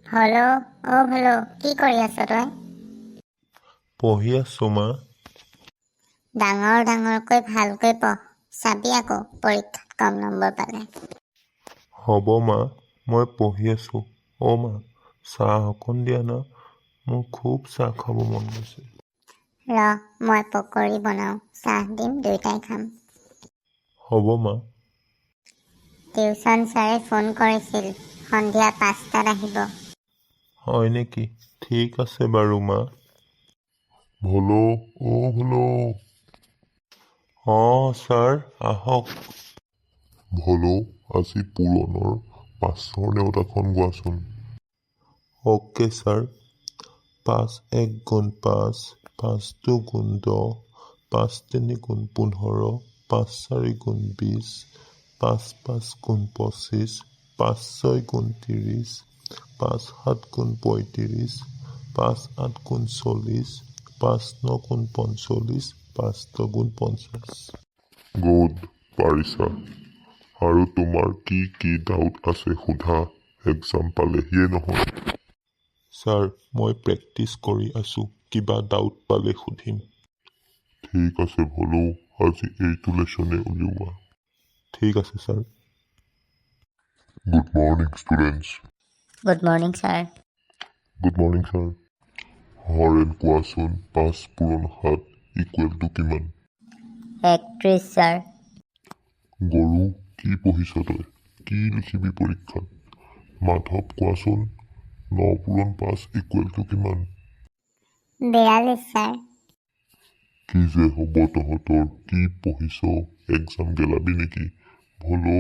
ভলো, অ' ভলো, কি কৰি আছ তই? পঢ়ি আছোঁ মা। ডাঙৰ ডাঙৰকৈ ভালকৈ পঢ়, চাবি আকৌ পৰীক্ষাত কম নম্বৰ পালে। হ'ব মা, মই পঢ়ি আছোঁ। অ' মা, চাহ অকণ দিয়া না, মোৰ খুব চাহ খাব মন গৈছে। ৰ, মই পকৰি বনাওঁ, চাহ দিম, দুয়োটাই খাম। হ'ব মা। টিউচন ছাৰে ফোন কৰিছিল, সন্ধিয়া 5টাত আহিব। হয় নেকি? ঠিক আছে বাৰু মা। ভলো, অ' ভলো। অঁ ছাৰ, আহক। ভলো, আজি পূৰণৰ পাঁচৰ নেওতাখন গোৱাচোন। Okay sir. 5 1 গুণ 5, 5 2 গুণ 10, 5 3 গুণ 15, 5 4 গুণ 20, 5 5 গুণ 25, 5 6 গুণ 30, 5 7 গুণ 35, 5 8 গুণ 40, 5 ন গুণ 45, 5 10 গুণ 50। গুড, পাৰিছা। আৰু তোমাৰ কি কি ডাউট আছে সোধা, এক্সাম পালেহিয়ে নহয়। ছাৰ, মই প্ৰেক্টিচ কৰি আছোঁ, কিবা ডাউট পালে সুধিম। ঠিক আছে ভলো, আজি এইটো লেচনে উলিওৱা। ঠিক আছে sir. Good morning, students. Good morning, sir. Good morning, sir. Haren, কোৱাচোন, 5 পূৰণ 7 ইকুৱেল টু কিমান? 31, ছাৰ। গৰু, কি পঢ়িছ তই? কি লিখিবি পৰীক্ষাত? মাধৱ, কোৱাচোন, 9 পূৰণ 5 ইকুৱেল টু কিমান? 42, ছাৰ। কি যে হ'ব তহঁতৰ, কি পঢ়িছ? এক্সাম গেলাবি নেকি? ভলো,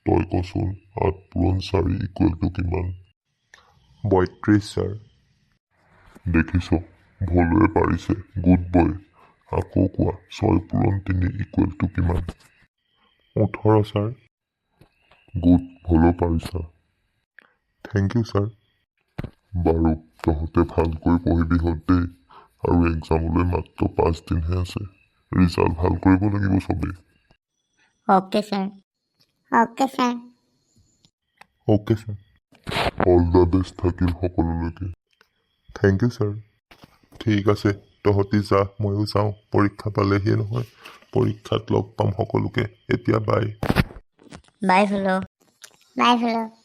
তই কচোন, 8 পূৰণ 4 ইকুৱেল টু কিমান? 32, ছাৰ। দেখিছ, ভলোৱে পাৰিছে। Good boy. আকৌ কোৱা, 6 পূৰণ 3 ইকুৱেল টু কিমান? 18, ছাৰ। গুড ভলো, পাৰিছা। Thank you, sir. বাৰু, তহঁতে ভালকৈ পঢ়িবি হত দেই। আৰু এক্সামলৈ মাত্ৰ 5 দিনহে আছে, ৰিজাল্ট ভাল কৰিব লাগিব চবেই। Okay, sir. Okay, sir. Okay, sir. All the best থাকিল সকলোলৈকে। Thank you, sir. ঠিক আছে, তহঁতি যা, ময়ো যাওঁ। পৰীক্ষা পালেহিয়ে নহয়। পৰীক্ষাত লগ পাম সকলোকে। এতিয়া বাই। বাই ভলো। বাই ভলো।